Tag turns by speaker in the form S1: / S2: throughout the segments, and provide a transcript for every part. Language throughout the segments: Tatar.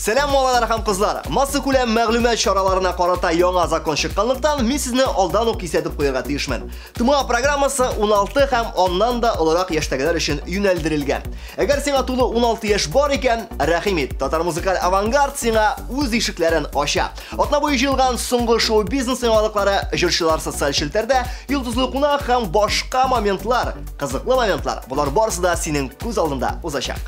S1: Сәлам, малайлар һәм кызлар! Массакүләм мәгълүмат чараларына карата яңа закон чыкканлыктан, мин сезне алдан ук кисәтеп куярга тиешмен. ТМА программасы 16 һәм аннан да олырак яшьтәгеләр өчен юнәлдерелгән. Әгәр сиңа тулы 16 яшь бар икән, рәхим ит. Татар музыкаль авангард сиңа үз ишекләрен ача. Атна буе җыелган соңгы шоу-бизнес яңалыклары, җырчылар социаль челтәрдә, йолдызлы кунак һәм башка моментлар, кызыклы моментлар, болар барысы да синең күз алдында узачак.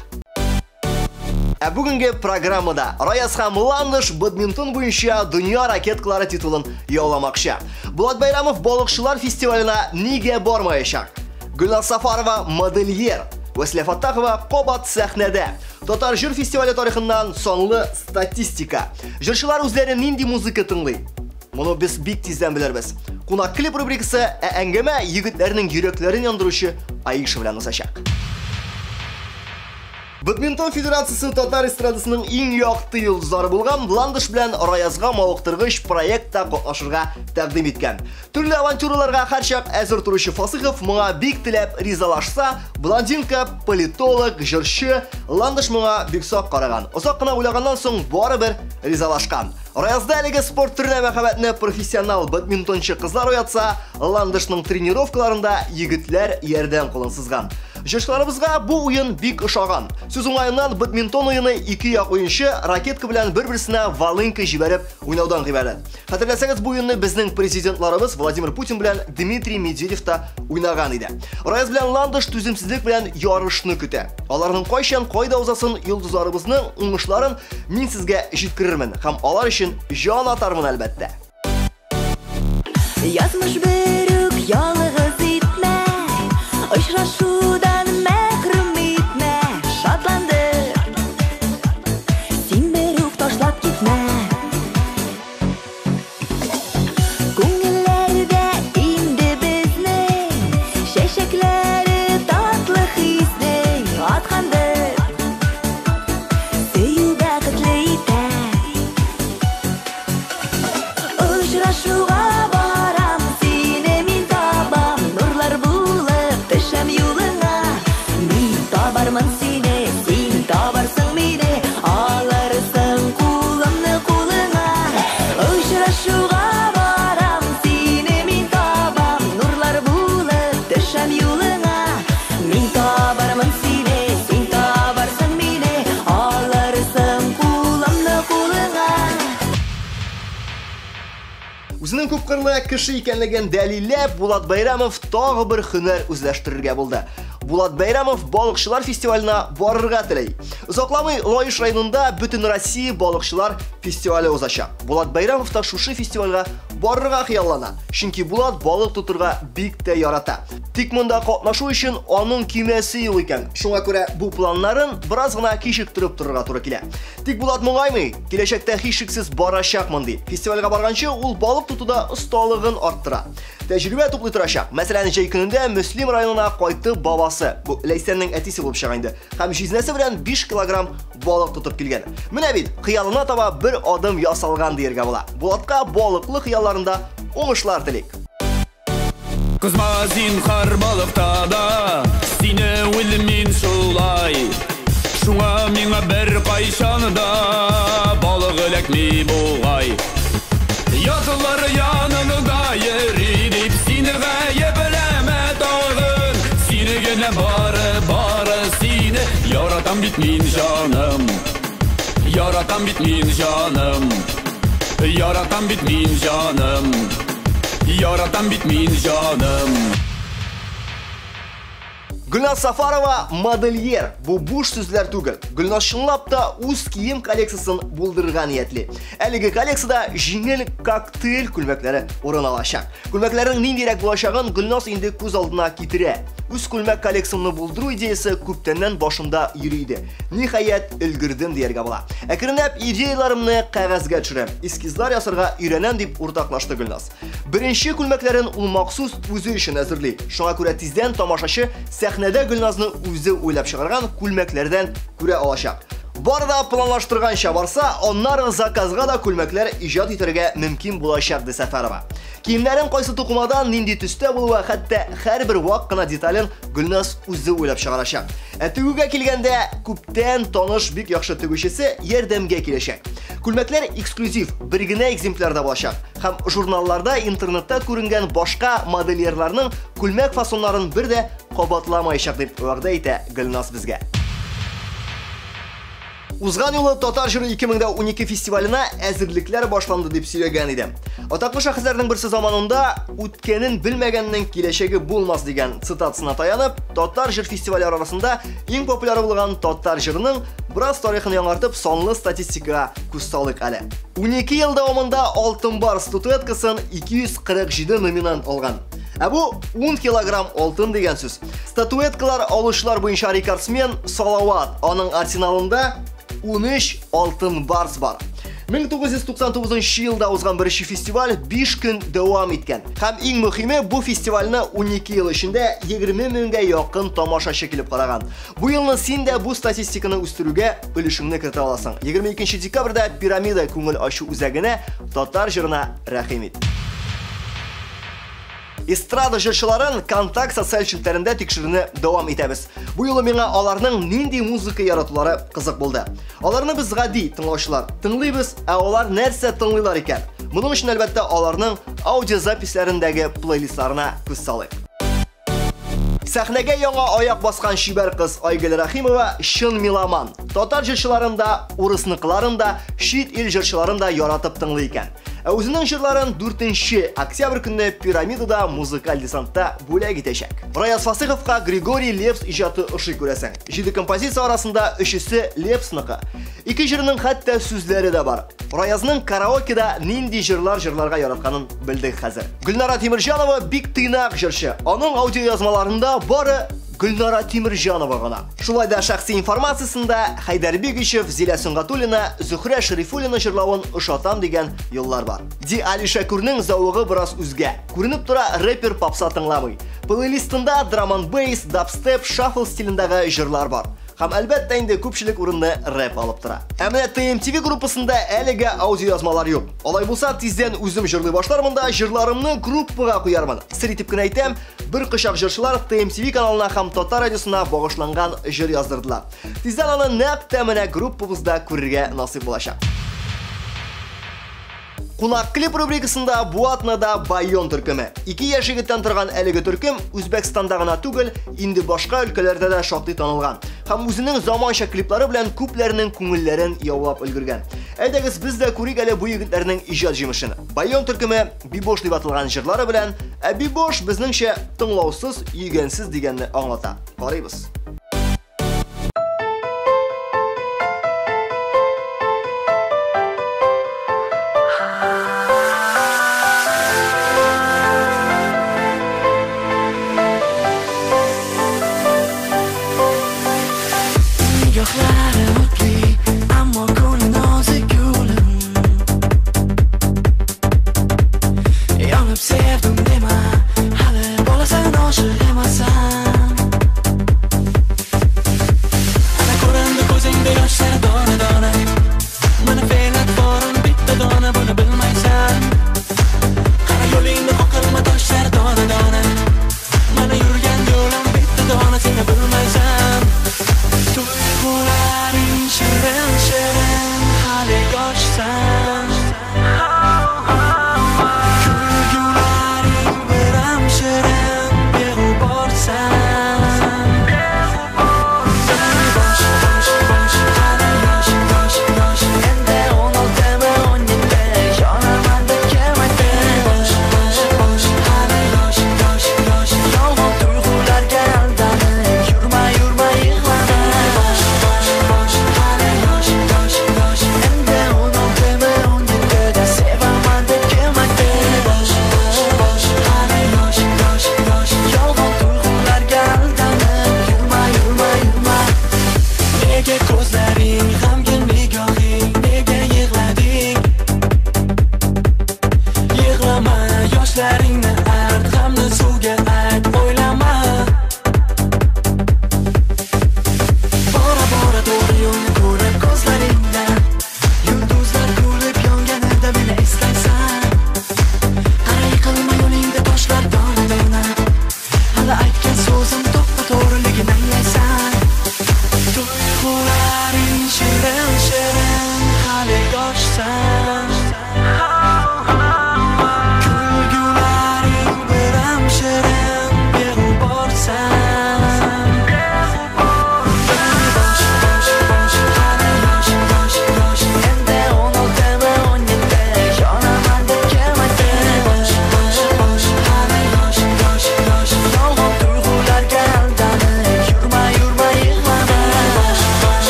S1: Ә бүгенге программада Раяз һәм Ландыш бадминтон буенча дөнья ракеткалары титулын яуламакчы. Булат Байрамов балыкчылар фестиваленә нигә бармаячак? Гөлназ Сафарова модельер, Вәсилә Фаттахова кабат сәхнәдә. Татар җыр фестивале тарихыннан санлы статистика. Җырчылар үзләре нинди музыка тыңлый? Моны без бик тиздән белербез. Кунак клип рубрикасы, ә әңгәмә егетләрнең йөрәкләрен яндыручы Аиша белән узачак. Бадминтон федерациясе татар эстрадасының иң якты йолдызлары булган Ландыш белән Раязга мавыктыргыч проектта катнашырга тәкъдим иткән. Төрле авантюраларга һәрчак әзер торучы Фасыхов моңа бик теләп ризалашса, блондинка, политолог, җырчы Ландыш моңа бик сак караган. Озак кына уйлаганнан соң барыбер ризалашкан. Раязда әлеге спорт төренә мәхәббәтне профессионал бадминтончы кызлар уятса, Ландышның тренировкаларында егетләр ярдәм кулын сызган. Җырчыларыбызга бу уен бик ошаган. Сүз уңаеннан, бадминтон уены ике як уенчы ракетка белән бер-берсенә волынка җибәреп уйнаудан гыйбарәт. Хәтерләсәгез, бу уенны безнең президентларыбыз Владимир Путин белән Дмитрий Медведев та уйнаган иде. Раяз белән Ландыш түземсезлек белән ярышны көтә. Аларның кайчан, кайда узасын, йолдызларыбызның уңышларын мин сезгә җиткерермен һәм алар өчен җан атармын, әлбәттә.
S2: Язмыш берүк ялгыз итмә, очрашудан мәхрүм итмә, шатландыр, син берүк ташлап китмә. Күңелләрдә инде безнең чәчәкләре татлы хиснең аткандыр, сөю бәхетле итә. Очрашуга барам, сине мин табам, нурлар булып төшәм юлыңа. Мин табармын сине, син табарсың мине, алырсың кулымны кулыңа. Очрашуга барам, сине мин табам, нурлар булып төшәм юлыңа. Мин табармын сине, син табарсың мине, алырсың кулымны кулыңа.
S1: Үзенең күпкырлы кеше икәнлеген дәлилләп, Булат Байрамов тагы бер һөнәр үзләштерергә булды. Булат Байрамов балыкчылар фестиваленә барырга тели. Озакламый Лаеш районында бөтен Россия балыкчылар фестивале узачак. Булат Байрамов та шушы фестивальгә барырга хыяллана. Чөнки Булат балык тотырга бик тә ярата. Тик монда катнашу өчен аның көймәсе юк икән. Шуңа күрә бу планнарын бераз гына кичектереп торырга туры килә. Тик Булат моңаймый, киләчәктә һичшиксез барачакмын ди. Фестивальгә барганчы ул балык тотуда осталыгын арттыра. Тәҗрибә туплый торачак. Мәсәлән, җәй көнендә Мөслим районына кайтып бабасы, бу Ләйсәннең әтисе булып чыга инде, һәм җизнәсе белән 5 килограмм балык тотып килгән. Менә бит, хыялына таба бер адым ясалган дияргә була. Булатка балыклы хыялларында уңышлар телик.
S3: Кызма зинһар балыкта да, сине уйлыйм шулай. Шуңа миңа бер кайчан да балык эләкми бугай. Ятылар янында йөри дип сине гаепләмә тагын. Сине генә бары, бары сине яратам бит мин җаным. Яратам бит мин җаным. Яратам бит мин җаным. Яратам бит мин җаным.
S1: Гөлназ Сафарова модельер. Бу буш сүзләр түгел. Гөлназ чынлап та үз кием коллекциясын булдырырга ниятли. Әлеге коллекцияда җиңел коктейль күлмәкләре урын алачак. Күлмәкләрнең ниндирәк булачагын Гөлназ инде күз алдына китерә. Үз күлмәк коллекциямны булдыру идеясы күптәннән башымда йөри иде. Ниһаять, өлгердем дияргә була. Әкренләп идеяларымны кәгазьгә төшерәм, эскизлар ясарга өйрәнәм дип уртаклашты Гөлназ. Беренче күлмәкләрен ул махсус үзе өчен әзерли. Шуңа күрә тиздән тамашачы сәхнәдә Гөлназны үзе уйлап чыгарган күлмәкләрдән күрә алачак. Бар да планлаштырганча барса, аннары заказга да күлмәкләр иҗат итәргә мөмкин булачак, ди Сәфәрова. Киемнәрен кайсы тукымадан, нинди төстә булуы, хәтта һәрбер вак кына детален Гөлназ үзе уйлап чыгарачак. Ә тегүгә килгәндә, күптән таныш бик яхшы тегүчесе ярдәмгә киләчәк. Күлмәкләр эксклюзив, бер генә экземплярда булачак. Һәм журналларда, интернетта күренгән башка модельерларның күлмәк фасоннарын бер дә кабатламаячак, дип вәгъдә итә Гөлназ безгә. Узган юлы Татар җыры 2012 фестиваленә әзерлекләр башланды дип сөйләгән идем. Атаклы шәхесләрнең берсе заманында үткәнен белмәгәннең киләчәге булмас дигән цитатасына таянып, Татар җыр фестивале арасында иң популяр булган Татар җырының бераз тарихын яңартып, санлы статистикага күз салыйк әле. 12 ел дәвамында Алтын Барс статуэткасын 247 номинант алган. Ә бу 10 килограмм алтын дигән сүз. Статуэткалар алучылар буенча рекордсмен Салават. Аның арсеналында 13 алтын барс бар. 1999 елда узган беренче фестиваль 5 көн дәвам иткән. Һәм иң мөһиме, бу фестивальне 12 ел эчендә 20 меңгә якын тамашачы килеп караган. Бу елны син дә бу статистиканы үстерүгә өлешеңне кертә аласың. 22 декабрьдә Пирамида күңел ачу үзәгенә Татар җырына рәхим ит. Эстрада җырчыларын Контакт социаль челтәрендә тикшерүне дәвам итәбез. Бу юлы миңа аларның нинди музыка яратулары кызык булды. Аларны без гади тыңлаучылар тыңлыйбыз, ә алар нәрсә тыңлыйлар икән? Моның өчен әлбәттә аларның аудиозаписьләрендәге плейлистларына күз салыйк. Сәхнәгә яңа аяк баскан чибәр кыз Айгөл Рәхимова чын меломан. Татар җырчыларын да, урысныкыларын да, чит ил җырчыларын да яратып тыңлый икән. Ә үзенең җырларын 4 октябрь көнне Пирамидада музыкаль десантта бүләк итәчәк. Раяз Фасыховка Григорий Лепс иҗаты ошый күрәсең. 7 композиция арасында 3-се Лепсныкы. 2 җырның хәтта сүзләре дә бар. Раязның караокеда нинди җырлар җырларга яратканын белдек хәзер. Гөлнара Тимирҗанова бик тыйнак җырчы. Аның аудиоязмаларында бары Гөлнара Тимирҗанова гына. Шулай да шәхси информациясендә Хәйдәр Бигичев, Зилә Сөнгатуллина, Зөһрә Шәрифуллина җырлавын ошатам дигән юллар бар. Ди Али Шәкүрнең зәвыгы бераз үзгә. Күренеп тора, рэпер попса тыңламый. Плейлистында драм энд бейс, дабстеп, шаффл стилендәге җырлар бар. Һәм әлбәттә инде күпчелек урынны рэп алып тора. Ә менә TMTV группасында әлегә аудиоязмалар юк. Алай булса, тиздән үзем җырлый башлармын да, җырларымны группага куярмын. Сер итеп кенә әйтәм, бер кочак җырчылар TMTV каналына һәм Татар радиосына багышланган җыр яздырдылар. Тиздән аны нәкъ тә менә группабызда күрергә насыйп булачак. Кунак клип рубрикасында бу атнада Байон төркеме. 2 яшь егеттән торган әлеге төркем Үзбәкстанда гына түгел, инде башка өлкәләрдә дә шактый танылган. Һәм үзенең заманча клиплары белән күпләрнең күңелләрен яулап өлгергән. Әйдәгез, без дә күрик әле бу егетләрнең иҗат җимешен. Байон төркеме Бибош дип аталган җырлары белән, ә Бибош безнеңчә тыңлаусыз, йөгәнсез дигәнне аңлата. Карыйбыз.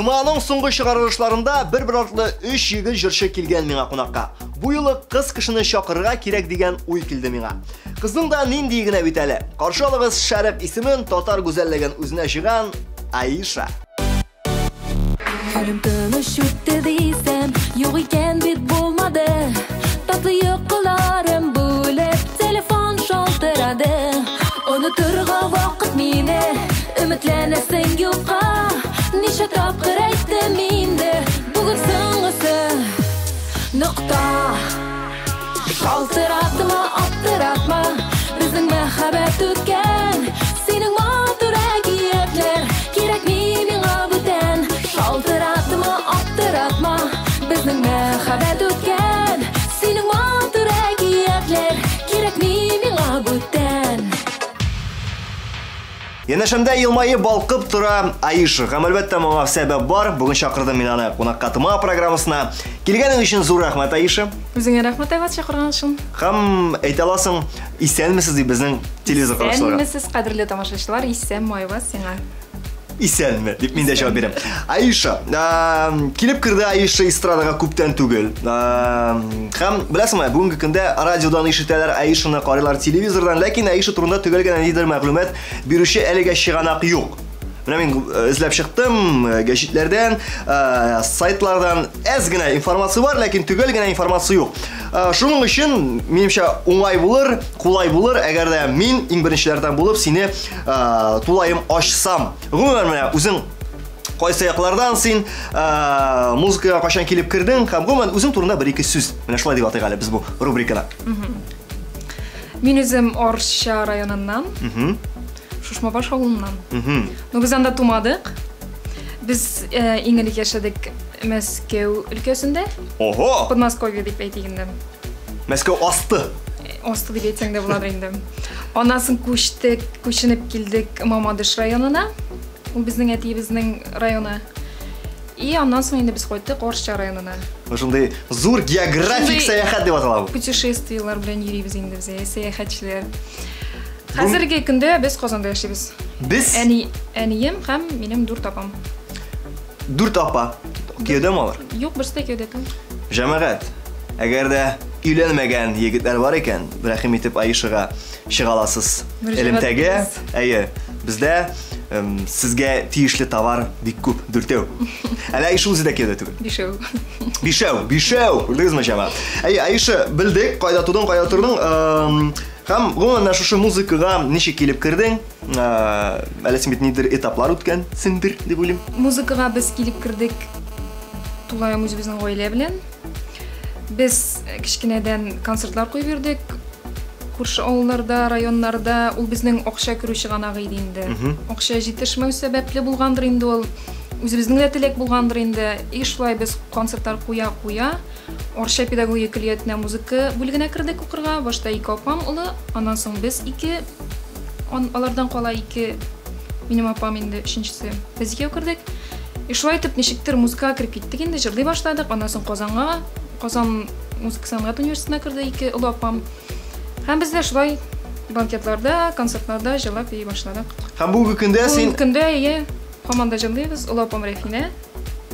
S1: ТМАның соңгы чыгарылышларында бер-бер артлы өч егет җырчы килгән миңа кунакка. Бу юлы кыз кешене чакырырга кирәк дигән уй килде миңа. Кызның да ниндие генә бит әле. Каршы алыгыз Шәрык исемен, татар гүзәллеген үзенә җыйган Аиша.
S2: Көнем тыныч үтте дисәм, юк икән бит булмады. Татлы йокыларым бүлеп, телефон шалтырады. Онытырга вакыт мине, өметләнәсең юкка. Ничә тапкыр әйттем инде, бүген соңгысы. Нокта. Шалтыратма, аптыратма, безнең мәхәббәт үткән. Синең матур әкиятләр кирәкми миңа бүтән. Шалтыратма, аптыратма, безнең мәхәббәт үткән. Синең матур әкиятләр кирәкми миңа бүтән.
S1: Янәшәмдә елмаеп балкып тора Аиша. Һәм әлбәттә моңа сәбәп бар. Бүген чакырдым мин аны кунакка ТМА программасына. Килгәнең өчен зур рәхмәт, Аиша.
S4: Үзеңә рәхмәт, Айваз, чакырган өчен.
S1: Һәм әйтә аласың, исәнмесез дип безнең телевизор караучыларга.
S4: Исәнмесез, кадерле тамашачылар, исәнме, Айваз, сиңа.
S1: Исәнме, дип мин дә җавап бирәм. Аиша, килеп керде Аиша эстрадага күптән түгел. Һәм беләсеңме, бүгенге көндә радиодан ишетәләр Аишаны, карыйлар телевизордан, ләкин Аиша турында төгәл генә ниндидер мәгълүмат бирүче әлегә чыганак юк. Менә мин эзләп чыктым гәҗитләрдән, сайтлардан әз генә информация бар, ләкин төгәл генә информация юк. Шуның өчен, минемчә, уңай булыр, кулай булыр, әгәр дә мин иң беренчеләрдән булып сине тулаем ачсам. Гомумән, менә үзең кайсы яклардан син, музыкага кайчан килеп кердең һәм гомумән үзең турында бер-ике сүз. Менә шулай дип атыйк әле без бу рубриканы.
S4: Мин үзем Арча районыннан. Шушмабаш авылыннан. Но без анда тумадык. Без иң элек яшәдек Мәскәү өлкәсендә.
S1: Ого!
S4: Подмосковье дип әйтик инде.
S1: Мәскәү асты.
S4: Асты дип әйтсәң дә буладыр инде. Аннан соң күчтек, күченеп килдек Мамадыш районына. Ул безнең әтиебезнең районы. И аннан соң инде без кайттык Арча районына.
S1: Шундый зур географик сәяхәт дип атала бу.
S4: Путешествиеләр белән йөрибез инде без, сәяхәтчеләр. Хәзерге көндә без Казанда яшибез.
S1: Без?
S4: Әни, әнием һәм минем дүрт апам.
S1: Дүрт апа. Кияүдәме алар?
S4: Юк, берсе дә кияүдә түгел.
S1: Җәмәгать, әгәр дә өйләнмәгән егетләр бар икән, рәхим итеп Аишага чыга аласыз. Элемтәгә. Әйе, бездә сезгә тиешле товар бик күп, дүртәү. Әле Аиша үзе дә кияүдә түгел.
S4: Бишәү.
S1: Бишәү, бишәү. Күрдегезме, җәмәгать? Әйе, Аиша, белдек, кайда тудың, кайда тордың. Һәм гомумән менә шушы музыкага ничек килеп кердең? Әле син бит ниндидер этаплар үткәнсеңдер, дип уйлыйм.
S4: Музыкага без килеп кердек тулаем үзебезнең гаилә белән. Без кечкенәдән концертлар куеп йөрдек. Күрше авылларда, районнарда ул безнең акча керү чыганагы иде инде. Акча җитешмәү сәбәпле булгандыр инде ул. Үзебезнең дә теләк булгандыр инде. И шулай без концертлар куя-куя Арча педагогия көллиятенә музыка бүлегенә кердек укырга. Башта ике апам олы, аннан соң без ике, алардан кала ике, минем апам инде өченчесе. Без икәү кердек. И шулай итеп ничектер музыкага кереп киттек инде, җырлый башладык. Аннан соң Казанга, Казан музыка сәнгать университетына керде ике олы апам. Һәм без дә шулай банкетларда, концертларда җырлап йөри башладык.
S1: Һәм бүгенге көндә син...
S4: Бүгенге көндә, әйе, һаман да җырлыйбыз. Олы апам Рәфинә.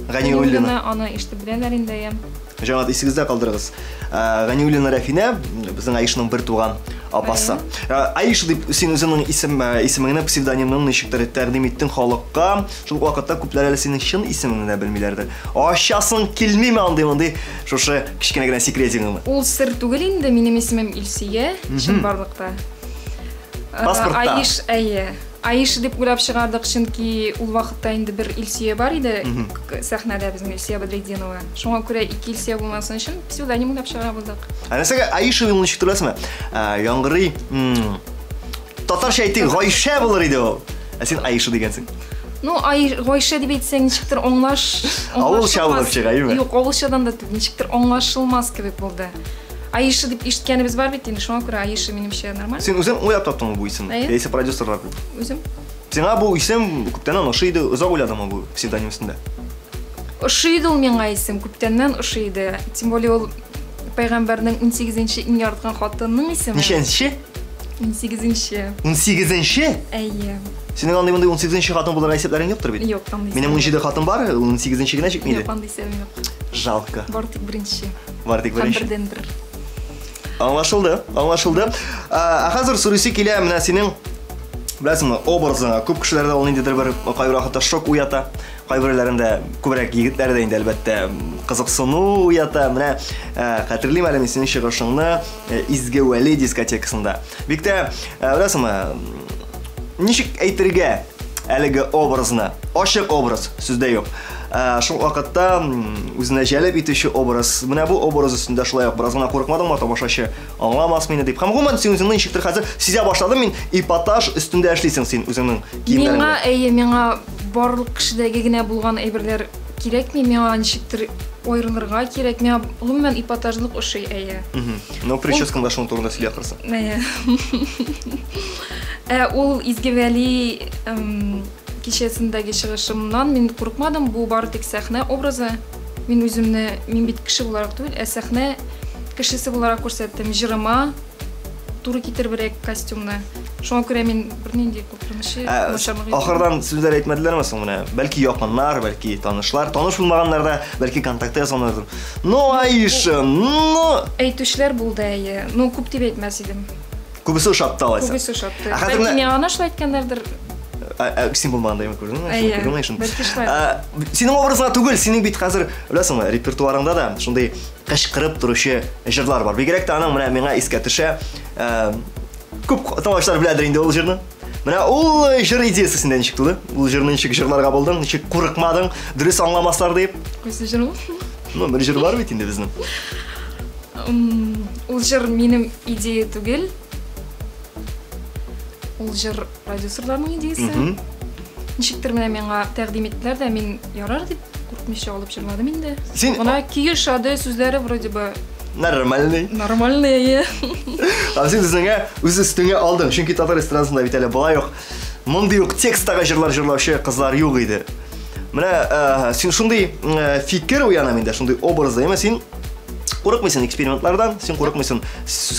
S1: Ганиуллина.
S4: Аны ишетеп беләләр инде, әйе.
S1: Җәмәгать, исегездә калдырыгыз. Ганиуллина Рәфинә, безнең Аишның бер туган апасы. Аиша дип син үзеңнең исем, исемеңне, псевдонимыңны ничектер тәкъдим иттең халыкка. Шул ук вакытта күпләр әле синең чын исемеңне дә белмиләрдер. Ачасың килмиме андый-мондый шушы кечкенә генә секретигыңны?
S4: Ул сер түгел инде, минем исемем Илсөя, чынбарлыкта.
S1: Паспортта.
S4: Аиш, әйе. Аиша дип уйлап чыгардык, чөнки ул вакытта инде бер Илсөя бар иде сәхнәдә безнең Илсөя Бәдретдинова. Шуңа күрә ике Илсөя булмасын өчен псевдоним уйлап чыгара булдык.
S1: Ә нәрсәгә Аиша дип ничек беләсеңме? Яңгырый, татарча әйтик, Гайшә булыр иде ул. Ә син Аиша дигәнсең.
S4: Ну, Гайшә дип әйтсәң, ничектер аңлаш,
S1: Авылча булып чыга, әйеме?
S4: Юк, авылчадан да түгел, ничектер аңлашылмас кебек булды. Аиша дип ишеткәнебез бар бит инде, шуңа күрә Аиша минемчә нормаль.
S1: Син үзең уйлап таптыңмы бу исемне? Яисә продюсерлар?
S4: Үзем.
S1: Сиңа бу исем күптәннән ошый иде, озак уйладыңмы бу псевдоним өстендә?
S4: Ошый иде ул миңа исем, күптәннән ошый иде. Тем более ул пәйгамбәрнең 18-нче иң яраткан хатынының исеме.
S1: Ничәнче?
S4: 18-нче.
S1: 18-нче?
S4: Әйе.
S1: Синең андый мондый 18-нче хатын булырга исәпләрең юктыр бит?
S4: Юк, андый.
S1: Минем 17 хатын бар, 18-нче генә җитми иде.
S4: Юк, андый исәбем юк.
S1: Жалко.
S4: Бар тик беренче.
S1: Бар тик беренче.
S4: Һәм бердәнбер.
S1: Аңлашылды, аңлашылды. Ә хәзер сорыйсы килә, менә синең беләсеңме, образыңа. Күп кешеләрдә ул ниндидер бер кайбер вакытта шок уята. Кайберләрендә күбрәк егетләрдә инде әлбәттә кызыксыну уята. Менә хәтерлим әле мин синең чыгышыңны Изге Вәли дискотекасында. Бик тә, беләсеңме, ничек әйтергә әлеге образны? Ачык образ, сүздә юк. Шул вакытта үзенә җәлеп итүче образ. Менә бу образ өстендә шулай ук бераз гына курыкмадыңмы, тамашачы аңламас мине дип. Һәм гомумән син үзеңне ничектер хәзер сизә башладым мин, эпатаж өстендә эшлисең син үзеңнең киемнәреңдә.
S4: Миңа, әйе, миңа барлык кешедәге генә булган әйберләр кирәкми, миңа ничектер аерылырга кирәк. Миңа гомумән эпатажлык ошый, әйе.
S1: Ну, прическаң да шуның турында сөйли ахрысы.
S4: Әйе. Ә ул Изге Вәли кичәсендәге чыгышымнан мин курыкмадым. Бу бары тик сәхнә образы. Мин үземне, мин бит кеше буларак түгел, ә сәхнә кешесе буларак күрсәттем. Җырыма туры китеребрәк костюмны. Шуңа күрә мин бернинди куркынычы, начарлыгы юк.
S1: Ахырдан сүзләр әйтмәделәрме соң менә? Бәлки якыннар, бәлки танышлар, таныш булмаганнар да, бәлки контактта язганнардыр. Ну, Аиша, ну!
S4: Әйтүчеләр булды, әйе. Ну, күп дип әйтмәс идем.
S1: Күбесе ошатты алайса.
S4: Күбесе ошатты. Бәлки миңа гына шулай әйткәннәрдер.
S1: Син булмаганда имә күрдеңме?
S4: Әйе. Күрдеңме шуны? Бәлки шулай.
S1: Синең образыңа түгел, синең бит хәзер, беләсеңме, репертуарыңда да шундый кычкырып торучы җырлар бар. Бигрәк тә аның менә миңа искә төшә. Күп тыңлаучылар беләдер инде ул җырны. Менә ул җыр идеясы синдә ничек туды? Ул җырны ничек җырларга булдың? Ничек курыкмадың? Дөрес аңламаслар дип?
S4: Кайсы җыр ул?
S1: Ну, бер җыр бар бит инде безнең.
S4: Ул җыр минем идея түгел. Ул җыр продюсерларның идеясе. Ничектер менә миңа тәкъдим иттеләр дә, мин ярар дип куркмыйча алып җырладым инде.
S1: Син
S4: Мона көе ошады, сүзләре вроде бы
S1: нормальный.
S4: Нормальный, әйе.
S1: Һәм син үзеңә үз өстеңә алдың, чөнки татар эстрадасында бит әле болай ук мондый ук тексттагы җырлар җырлаучы кызлар юк иде. Менә э, син шундый э, фикер уяна миндә, шундый образ, әмма син курыкмыйсың экспериментлардан, син курыкмыйсың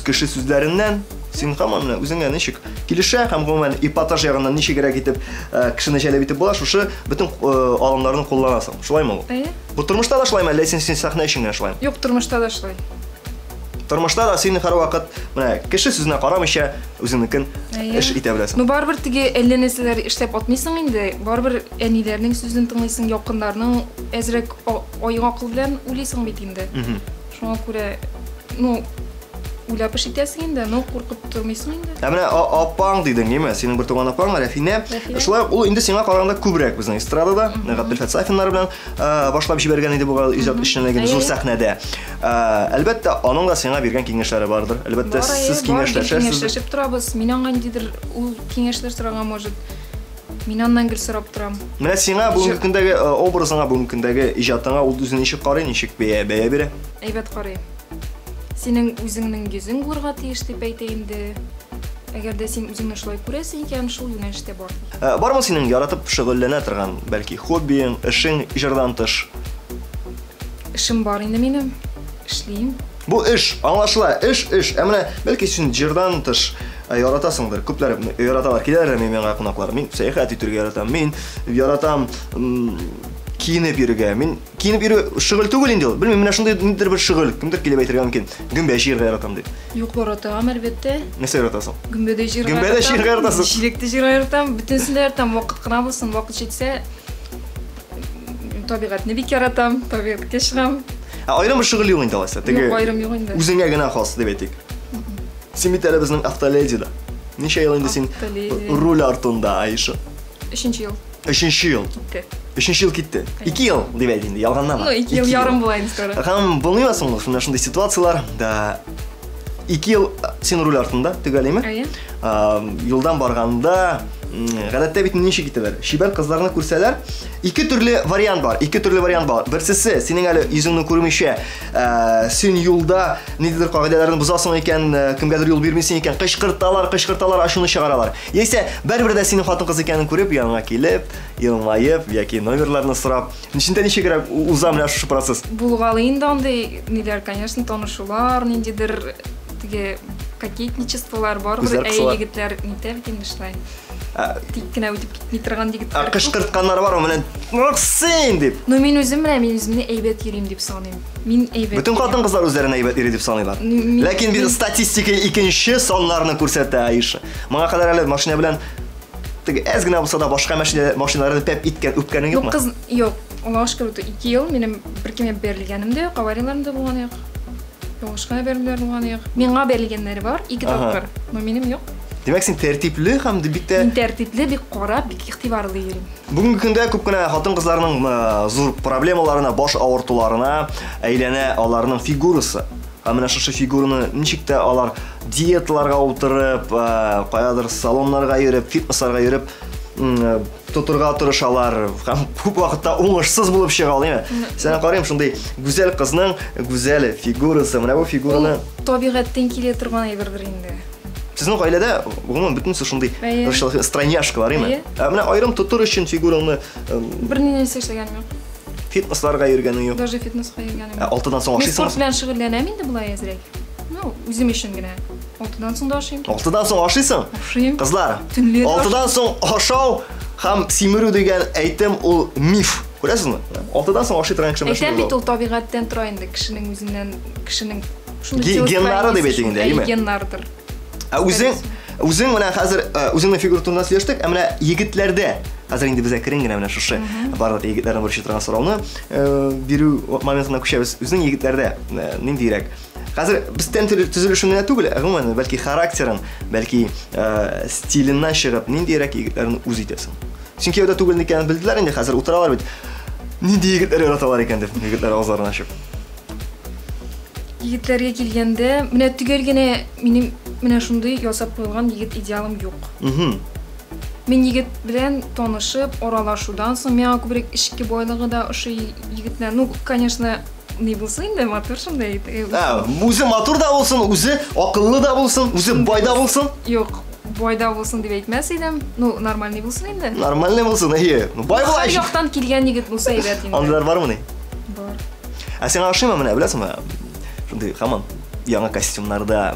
S1: кеше сүзләреннән, син һаман менә үзеңә ничек килешә һәм гомумән эпатаж ягыннан ничегрәк итеп э, кешене җәлеп итеп була, шушы бөтен э, алымнарны кулланасың. Шулаймы ул?
S4: Әйе.
S1: Бу тормышта да шулаймы, әллә син, син сәхнә өчен генә шулаймы?
S4: Юк, тормышта да шулай.
S1: Тормышта да син һәрвакыт менә кеше сүзенә карамыйча үзеңнекен эш итә беләсең.
S4: Ну барыбер теге әллә нәрсәләр эшләп атмыйсың инде. Барыбер әниләрнең сүзен тыңлыйсың, якыннарның әзрәк аек акыл белән уйлыйсың бит инде. Шуңа күрә, ну, уйлап эш итәсең инде, но куркып тормыйсың инде.
S1: Ә менә апаң дидең, әйме? Синең бер туган апаң Рәфинә. Шулай ук ул инде сиңа караганда күбрәк безнең эстрадада, Габделфәт Сафиннар белән башлап җибәргән иде бу иҗат эшчәнлеген зур сәхнәдә. Әлбәттә, аның да сиңа биргән киңәшләре бардыр. Әлбәттә, сез киңәшләшәсез.
S4: Киңәшләшеп торабыз. Мин аңа ниндидер ул киңәшләр сорарга может. Мин аннан гел сорап торам.
S1: Менә сиңа бүгенге көндәге образыңа, бүгенге көндәге иҗатыңа ул үзен ничек карый, ничек бәя бәя бирә?
S4: Әйбәт карый. Синең үзеңнең йөзең булырга тиеш дип әйтә инде. Әгәр дә син үзеңне шулай күрәсең икән, шул юнәлештә бар.
S1: Э, бармы синең яратып шөгыльләнә торган, бәлки хоббиең, эшең җырдан тыш?
S4: Эшем бар инде минем. Эшлим.
S1: Бу эш, аңлашыла, эш, эш. Ә менә бәлки син җырдан тыш э, яратасыңдыр. Күпләр яраталар, киләләр мин миңа кунаклар. Мин сәяхәт итәргә яратам, мин яратам киенеп йөрергә. Мин Киенеп йөрү шөгыль түгел инде ул. Белмим, менә шундый ниндидер бер шөгыль. Кемдер килеп әйтергә мөмкин. Гөмбә җыярга яратам дип.
S4: Юк, яратам, әлбәттә.
S1: Нәрсә яратасың?
S4: Гөмбә дә җыярга
S1: Гөмбә дә җыярга яратасың.
S4: Җиләк тә җыярга яратам, бөтенесен дә яратам. Вакыт кына булсын, вакыт җитсә, табигатьне бик яратам, табигатькә чыгам.
S1: Ә аерым бер шөгыль юк инде алайса.
S4: Теге Юк, аерым юк инде.
S1: Үзеңә генә хас дип әйтик. Син бит әле безнең автоледи да. Ничә ел инде син руль артында, Аиша?
S4: Өченче ел.
S1: Өченче ел.
S4: Китте.
S1: Өченче ел китте. Ике ел дип әйт инде, ялганлама.
S4: Ну, ике ел ярым була инде скоро.
S1: Һәм булмыймы соң менә шундый ситуацияләр, да ике ел син руль артында, төгәл
S4: Әйе.
S1: Юлдан барганда, гадәттә бит ничек итәләр? Чибәр кызларны күрсәләр, ике төрле вариант бар, ике төрле вариант бар. Берсесе, синең әле йөзеңне күрмичә, син юлда ниндидер кагыйдәләрне бозасың икән, кемгәдер юл бирмисең икән, кычкырталар, кычкырталар, ачуны чыгаралар. Яисә барыбер дә синең хатын-кыз икәнен күреп, яныңа килеп, елмаеп яки номерларны сорап, ничендә ничегрәк уза менә шушы процесс?
S4: Булгалый инде андый ниләр, конечно, танышулар, ниндидер теге кокетничестволар бар.
S1: Күзләр
S4: Әй,
S1: кысыла.
S4: егетләр нитә бит инде шулай.
S1: Ә,
S4: Тик кенә үтеп китми торган
S1: ә
S4: егетләр. күп.
S1: кычкыртканнар бармы? Менә "Ах, син!" дип.
S4: Но мин үзем менә мин үземне әйбәт йөрим дип саныйм. Мин әйбәт.
S1: Бөтен
S4: йөрим.
S1: хатын-кызлар үзләрен әйбәт йөри дип саныйлар. Ләкин бит статистика икенче саннарны күрсәтә, Аиша. Моңа кадәр әле машина белән теге әз генә булса да башка машина машиналарны пәп иткән, үпкәнең
S4: Юк,
S1: юкмы?
S4: кыз, юк. Аллага шөкер, 2 ел минем беркемгә бәрелгәнем дә юк, аварияләрем дә булганы юк. Ялгыш кына бәрелүләр булганы юк. Миңа бәрелгәннәре бар, 2
S1: Ага.
S4: тапкыр, но минем юк.
S1: Димәк, син тәртипле һәм бик тә
S4: Мин тәртипле, бик карап, бик игътибарлы йөрим.
S1: Бүгенге көндә күп кенә хатын-кызларның зур проблемаларына, баш авыртуларына әйләнә аларның фигурасы. Һәм менә шушы фигураны ничек тә алар диеталарга утырып, каядыр салоннарга йөреп, фитнесларга йөреп, тотырга тырышалар. Һәм күп вакытта уңышсыз булып чыга алар, әйме? Сән карыйм, шундый гүзәл кызның гүзәл фигурасы. Менә бу фигураны
S4: Ул табигатьтән килә торган әйбердер инде.
S1: Сезнең гаиләдә гомумән бөтенесе шундый
S4: Әйе.
S1: тырышлык, стройняшкалар, әйме?
S4: Әйе.
S1: Ә менә аерым тотыр өчен фигураңны
S4: Бер ни нәрсә эшләгәнем юк.
S1: фитнесларга йөргәнең юк.
S4: Даже фитнеска йөргәнем
S1: Ә
S4: юк.
S1: 6-дан соң
S4: Мин
S1: ашыйсыңмы?
S4: спорт белән шөгыльләнәм инде болай әзрәк. Ну, үзем өчен генә. 6-дан соң да ашыйм.
S1: 6-дан соң ашыйсың?
S4: Ашыйм.
S1: Кызлар,
S4: Төнлә дә
S1: 6-дан соң ашау һәм симерү дигән әйтем ул миф. Күрәсезме? 6-дан соң ашый торган кеше менә
S4: Әйтәм
S1: шундый
S4: бит
S1: була.
S4: ул табигатьтән тора инде, кешенең үзеннән, кешенең шундый
S1: Геннары дип әйтик инде, әйеме?
S4: Геннардыр.
S1: Ә үзең менә хәзер үзеңнең фигура турында сөйләштек, ә менә егетләрдә хәзер инде без әкрен генә менә шушы барлык егетләрне борчый торган сорауны бирү моментына күчәбез. Үзең егетләрдә ниндирәк? Хәзер без тән төзелешен генә түгел, ә гомумән, бәлки характерын, бәлки стиленнән чыгып, ниндирәк егетләрне үз итәсең? Син кияүдә түгел икәнен белделәр инде, хәзер утыралар бит. Нинди егетләр яраталар икән дип, егетләр авызларын ачып.
S4: Егетләргә килгәндә, менә төгәл генә минем менә шундый ясап куелган егет идеалым юк. Мин егет белән танышып, аралашудан соң миңа күбрәк эчке байлыгы да ошый егетләр. Ну, конечно, ни булсын инде, матур шундай.
S1: Ә, үзе матур да булсын, үзе акыллы да булсын, үзе бай да булсын.
S4: Юк, бай да булсын дип әйтмәс идем. Ну, нормальный булсын инде.
S1: Нормальный булсын, әйе. Ну, бай була.
S4: Һәр яктан килгән егет булса әйбәт инде.
S1: Андыйлар бармыни?
S4: Бар.
S1: Ә сиңа ошыймы менә, беләсеңме? Шундый һаман яңа костюмнарда,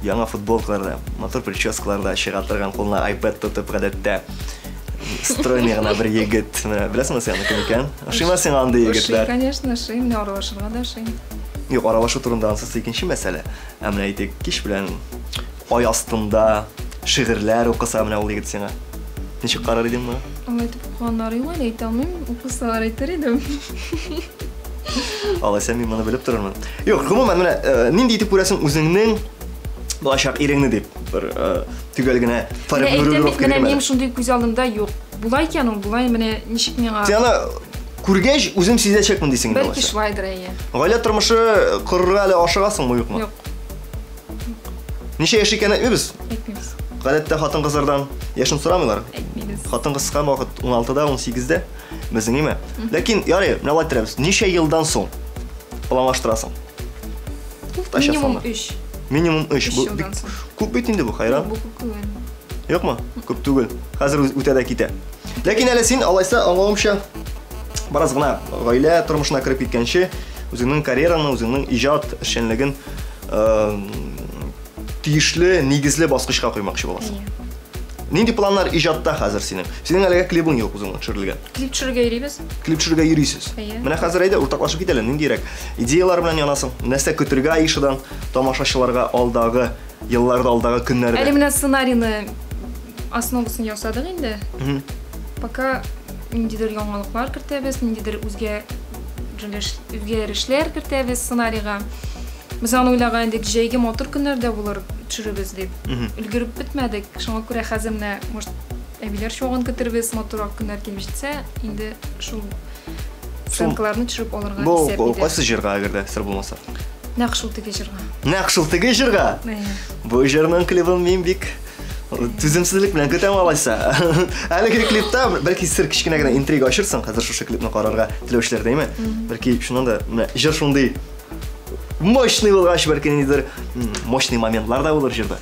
S1: яңа футболкаларда, матур прическаларда чыга торган, кулына iPad тотып гадәттә стройный гына бер егет. Менә беләсеңме син аны кем икән? Ошыймы сиңа андый
S4: Ошый,
S1: егетләр?
S4: конечно, ошый. Менә аралашырга да ошый.
S1: Юк, аралашу турында ансы икенче мәсьәлә. Ә менә әйтик, кич белән ай астында шигырьләр укыса менә ул егет сиңа. Ничек карар идең моңа?
S4: Алай итеп укыганнары юк әле, әйтә алмыйм. Укысалар әйтер идем.
S1: Алайса мин моны белеп торырмын. Юк, гомумән менә нинди итеп күрәсең үзеңнең булачак иреңне дип бер төгәл генә
S4: Менә әйтәм бит,
S1: формулировка
S4: менә
S1: бирмәдем.
S4: минем шундый күз алдымда юк. Булай икән ул, булай, менә ничек миңа.
S1: Син аны күргәч үзем сизәчәкмен дисең инде
S4: Бәлки
S1: алайса.
S4: шулайдыр, әйе.
S1: Гаилә тормышы корырга әле ашыгасыңмы, юкмы?
S4: Юк,
S1: Ничә яшь икәнен әйтмибез.
S4: әйтмибез.
S1: Гадәттә хатын-кызлардан яшен сорамыйлар.
S4: Әйтмибез.
S1: Хатын-кыз кыска вакыт 16-да, 18-дә безнең име. Ләкин ярый, менә алай торабыз. Ничә елдан соң планлаштырасың? Уртача
S4: Минимум
S1: саннар.
S4: 3.
S1: Минимум 3.
S4: Өч
S1: Бу
S4: елдан
S1: бик
S4: соң.
S1: күп бит инде бу, хайран.
S4: Бу күп түгел.
S1: Юкмы? Күп түгел. Хәзер үтә дә китә. Ләкин әле син алайса аңлавымча бераз гына гаилә тормышына кереп киткәнче үзеңнең карьераңны, үзеңнең иҗат эшчәнлеген тиешле, нигезле баскычка куймакчы буласың.
S4: Әйе.
S1: Нинди планнар иҗатта хәзер синең? Синең әлегә клибың юк үзеңнең төшерелгән.
S4: Клип төшерергә йөрибез.
S1: Клип төшерергә йөрисез.
S4: Әйе.
S1: Менә хәзер әйдә уртаклашып китәле, ниндирәк идеялар белән янасың? Нәрсә көтергә Аишадан тамашачыларга алдагы елларда, алдагы көннәрдә?
S4: Әле менә сценарийны основасын ясадык инде. Пока ниндидер яңалыклар кертәбез, ниндидер үзгәрешләр кертәбез сценарийга. Без аны уйлаган идек, җәйге матур көннәрдә булыр төшеребез дип. Өлгереп бетмәдек. Шуңа күрә хәзер менә, может, әбиләр чуагын көтербез, матуррак көннәр килеп җитсә, инде шул сценкаларны төшереп алырга
S1: Бу
S4: исәп
S1: бу
S4: иде.
S1: кайсы җырга әгәр дә сер булмаса?
S4: Нәкъ шул теге җырга.
S1: Нәкъ шул теге җырга?
S4: Әйе.
S1: Бу җырның клибын мин бик түземсезлек белән көтәм алайса. Әлеге клипта бәлки сер кечкенә генә интрига ачырсың, хәзер шушы клипны карарга теләүчеләр дәйме? Бәлки шуннан да менә җыр шундый мощный булгач, бәлки ниндидер мощный моментлар да булыр җырда.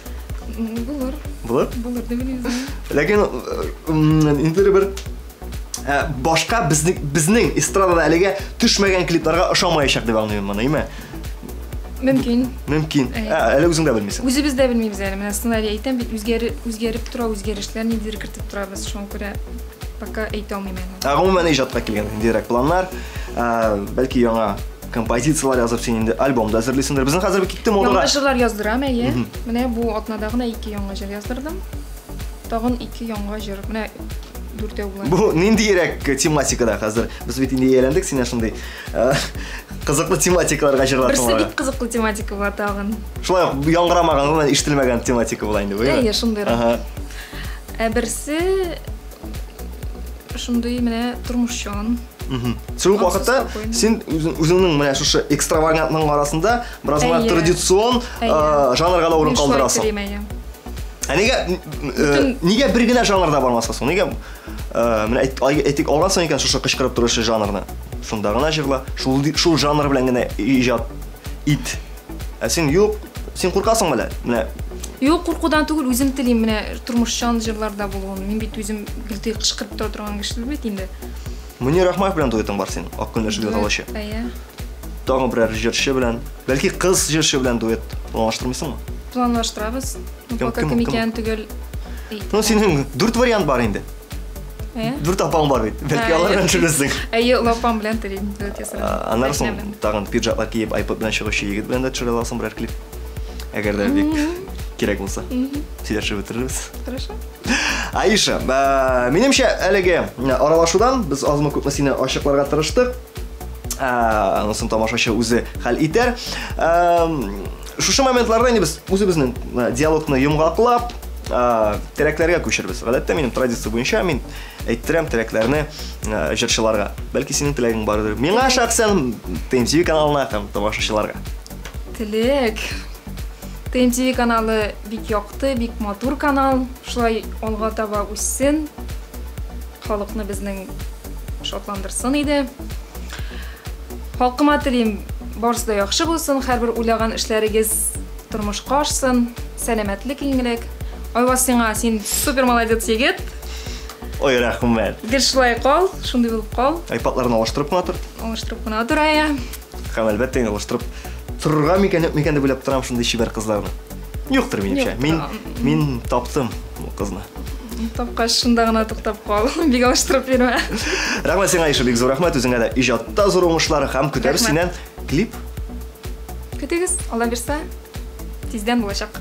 S4: Булыр.
S1: Булыр?
S4: Булыр дип уйлыйм.
S1: Ләкин ниндидер бер башка безнең эстрадада әлегә төшмәгән клипларга ошамаячак дип аңлыйм моны, әйме?
S4: Мөмкин.
S1: Мөмкин. Ә, әле үзең дә белмисең.
S4: Үзебез дә белмибез әле. Менә сценарий әйтәм бит, үзгәреп тора, үзгәрешләр ниндидер кертеп торабыз. Шуңа күрә пока әйтә алмыйм әле.
S1: Ә гомумән иҗатка килгән ниндирәк планнар? Бәлки яңа композицияләр язып син инде альбом да әзерлисеңдер. Безнең хәзер китте модага.
S4: Яңа җырлар яздырам, әйе. Менә бу атнада гына 2 яңа җыр яздырдым. Тагын 2 яңа җыр. Менә дүртәү була.
S1: Бу ниндирәк тематикада хәзер? Без бит инде ияләндек синә шундый кызыклы тематикаларга җырлар.
S4: Берсе бик кызыклы тематика була тагын.
S1: Шулай ук яңгырамаган, гомумән ишетелмәгән тематика була инде бу.
S4: Әйе, шундыйрак. Ә берсе шундый менә тормышчан.
S1: Шул ук вакытта син үзеңнең менә шушы экстравагантның арасында бераз гына традицион жанрга да урын калдырасың. Ә нигә бер генә жанрда бармаска соң? Нигә менә әйтик алгансың икән шушы кычкырып торучы жанрны? Шунда гына җырла, шул жанр белән генә иҗат ит. Ә син юк, син куркасың менә. Менә
S4: Юк, куркудан түгел, үзем телим менә тормышчан җырларда булуын. Мин бит үзем гел кычкырып тора торган кеше бит инде.
S1: Мөнир Рахмаев белән дуэтың бар синең, Ак көнләшү дип аталучы.
S4: Әйе.
S1: Тагын берәр җырчы белән, бәлки кыз җырчы белән дуэт планлаштырмыйсыңмы?
S4: Планлаштырабыз. Пока кем икәнен төгәл.
S1: Ну, синең 4 вариант бар инде. 4 апаң бар бит. Бәлки алар белән төшерерсең.
S4: Әйе, олы апам белән телим дуэт ясарга.
S1: Аннан соң тагын пиджаклар киеп, iPod белән чыгучы егет белән дә төшерә аласың берәр клип. Әгәр дә бик кирәк булса. Сөйләшеп бетерербез.
S4: Хорошо.
S1: Аиша, минемчә, әлеге аралашудан без азмы күпме сине ачыкларга тырыштык. Анысын тамашачы үзе хәл итәр. Шушы моментларда инде без үзебезнең диалогны йомгаклап, теләкләргә күчербез. Гадәттә минем традиция буенча мин әйттерәм теләкләрне җырчыларга. Бәлки синең теләгең бардыр. Миңа шәхсән TMTV каналына һәм тамашачыларга.
S4: Теләк. TMTV каналы бик якты, бик матур канал. Шулай алга таба үссен. Халыкны безнең шатландырсын иде. Халкыма телим, барысы да яхшы булсын, һәрбер уйлаган эшләрегез тормышка ашсын, сәламәтлек иң элек. Айваз сиңа, син супер молодец егет.
S1: Ой, рәхмәт.
S4: Гел шулай кал, шундый булып кал.
S1: Айпадларны алыштырып кына тор.
S4: Алыштырып кына тор, әйе.
S1: Һәм әлбәттә инде алыштырып торырга микән, юк микән дип уйлап торам шундый чибәр кызларны. Юктыр минемчә. Мин таптым бу кызны.
S4: Тапкач шунда гына туктап кал. Бик алыштырып йөрмә.
S1: Рәхмәт сиңа, Аиша, бик зур рәхмәт. Үзеңә дә иҗатта зур уңышлар һәм көтәбез синнән клип.
S4: Көтегез, Алла бирсә, тиздән булачак.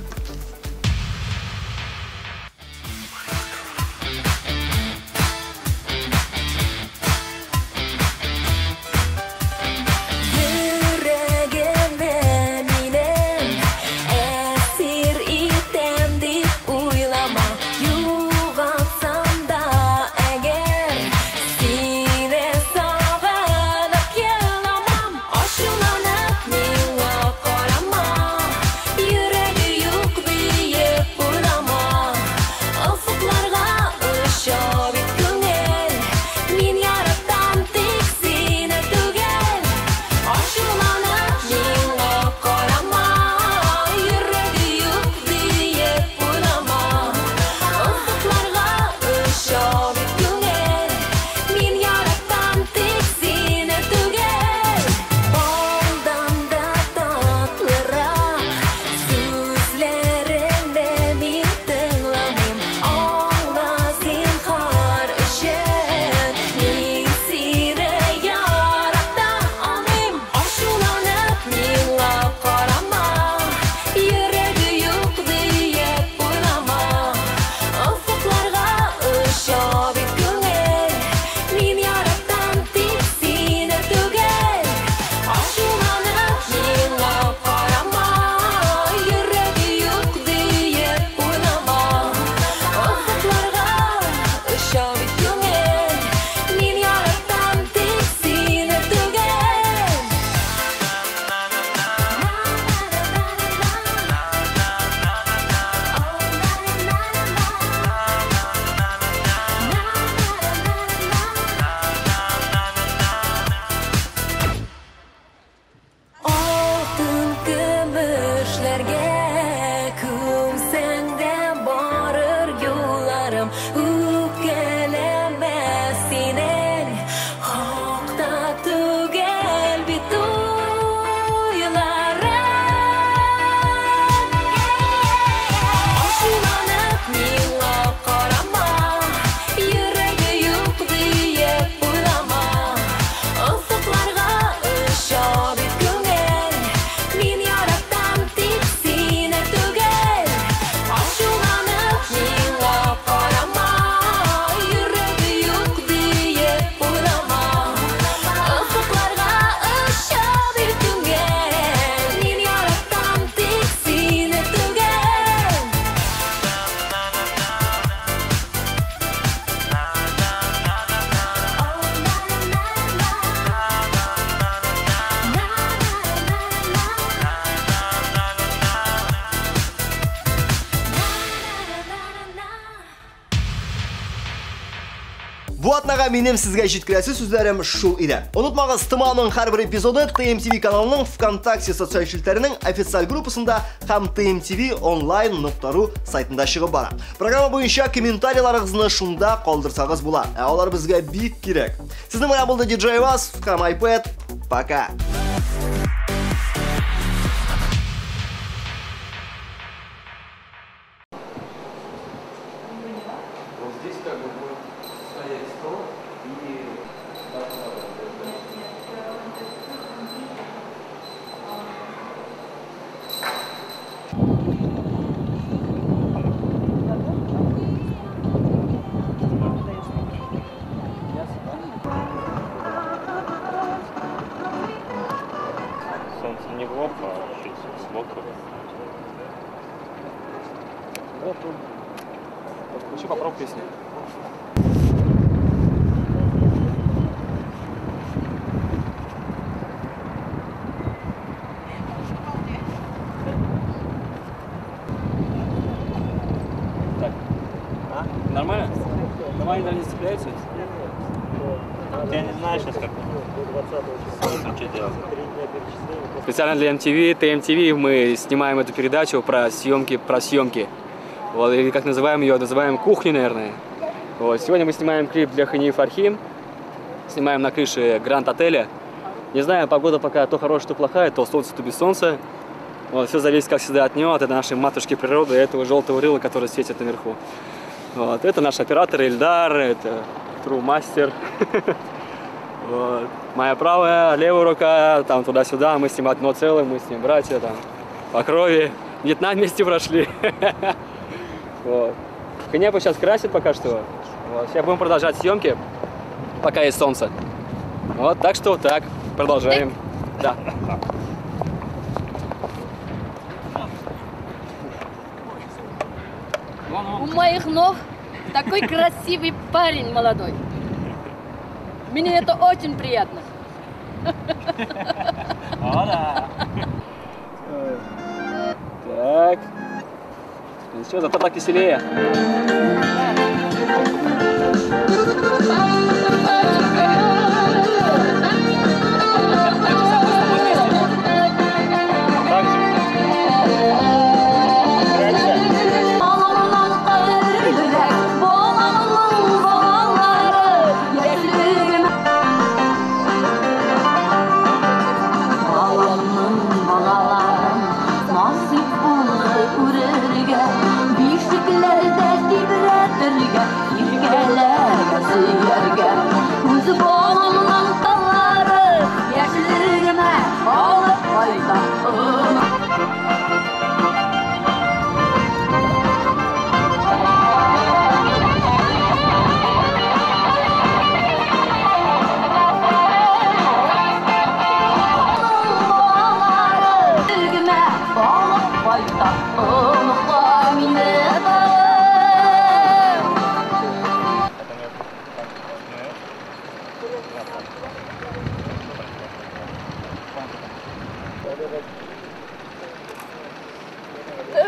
S2: Йөрәге юк
S1: Бу атнага минем сезгә җиткерәсе сүзләрем шул иде. Онытмагыз, ТМАның һәрбер эпизоды ТМТВ каналының ВКонтакте социаль челтәренең официаль группасында һәм tmtv-online.ru сайтында чыгып бара. Программа буенча комментарийларыгызны шунда калдырсагыз була. Ә алар безгә бик кирәк. Сезнең белән булды DJ Вас һәм iPad. Пока.
S5: Вот здесь как бы будет стоять стол и...
S6: Солнце не в лоб, а чуть сбоку.
S5: Вот он. Включи, попробуй песню. Так. А? Нормально? Нормально не цепляются?
S6: Я не знаю сейчас, как солнце что делать.
S5: Специально для MTV, TMTV мы снимаем эту передачу про съемки, Вот, или как называем ее, называем кухней, наверное. Вот, сегодня мы снимаем клип для Хании Фархи. Снимаем на крыше Гранд-отеля. Не знаю, погода пока то хорошая, то плохая, то солнце, то без солнца. Вот, все зависит, как всегда, от него, от нашей матушки природы, этого желтого рыла, который светит наверху. Вот, это наш оператор Ильдар, это True Master. Вот. Моя правая, левая рука, там туда-сюда, мы с ним одно целое, мы с ним братья, там, по крови. Вьетнам вместе прошли. Вот. Ханепа сейчас красит пока что. Вот. Сейчас будем продолжать съемки, пока есть солнце. Вот, так что вот так, продолжаем. Да.
S7: У моих ног такой красивый парень молодой. Мне это очень приятно.
S5: Так. Все, зато так веселее.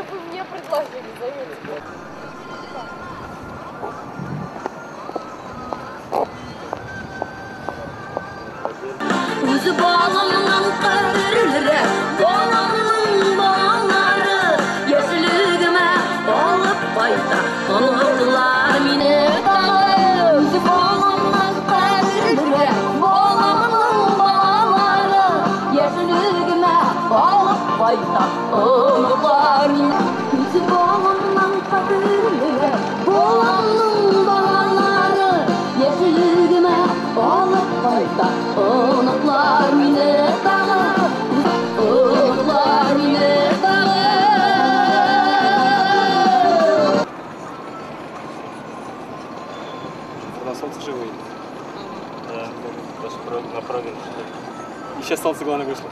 S7: Вы мне предложили, заметьте.
S5: Солнце живое.
S6: Да, даже на проверку.
S5: И сейчас солнце, главное, вышло.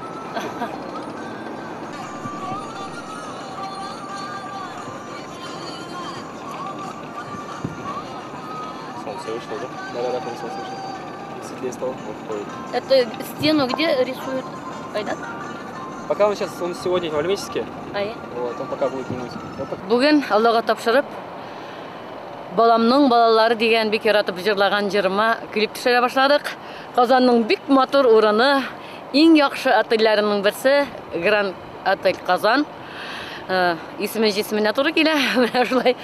S6: Солнце вышло, да?
S5: Да, солнце вышло. Светлее стало.
S7: Это стену где рисуют? Айда?
S5: Пока он сейчас, он сегодня в Альметьевске. Вот, он пока будет минуть.
S7: Бүген Аллага тапшырып, Баламның балалары дигән бик яратып җырлаган җырыма клип төшерә башладык. Казанның бик матур урыны, иң яхшы отельләренең берсе Гранд Отель Казан. Э, исеме җисеменә туры килә. Менә шулай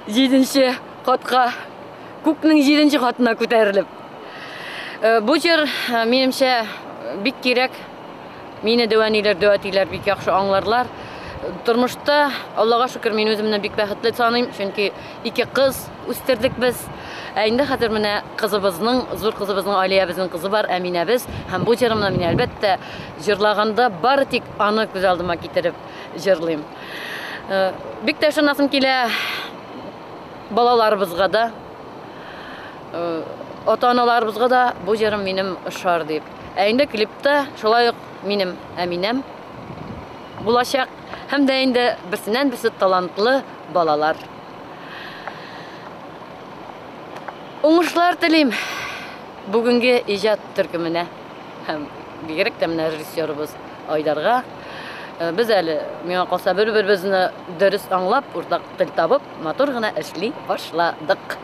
S7: җиденче катка, күкнең җиденче катына күтәрелеп. Э, бу җыр, э, минемчә, бик кирәк. Мине дәү әниләр, дәү әтиләр бик яхшы аңларлар. Тормышта, Аллага шөкер, мин үземне бик бәхетле саныйм, чөнки ике кыз үстердек без. Ә инде хәзер менә кызыбызның, зур кызыбызның, Алиябезнең кызы бар, Әминәбез. Һәм бу җырымны мин, әлбәттә, җырлаганда бары тик аны күз алдыма китереп җырлыйм. Э, бик тә ышанасым килә балаларыбызга да, э, ата-аналарыбызга да бу җырым минем ошар дип. Ә инде клипта шулай ук минем Әминәм булачак. Һәм дә инде берсеннән-берсе талантлы балалар. Уңышлар телим бүгенге иҗат төркеменә һәм бигрәк тә менә режиссерыбыз Айдарга. Э, без әле, миңа калса, бер-беребезне дөрес аңлап, уртак тел табып, матур гына эшли башладык.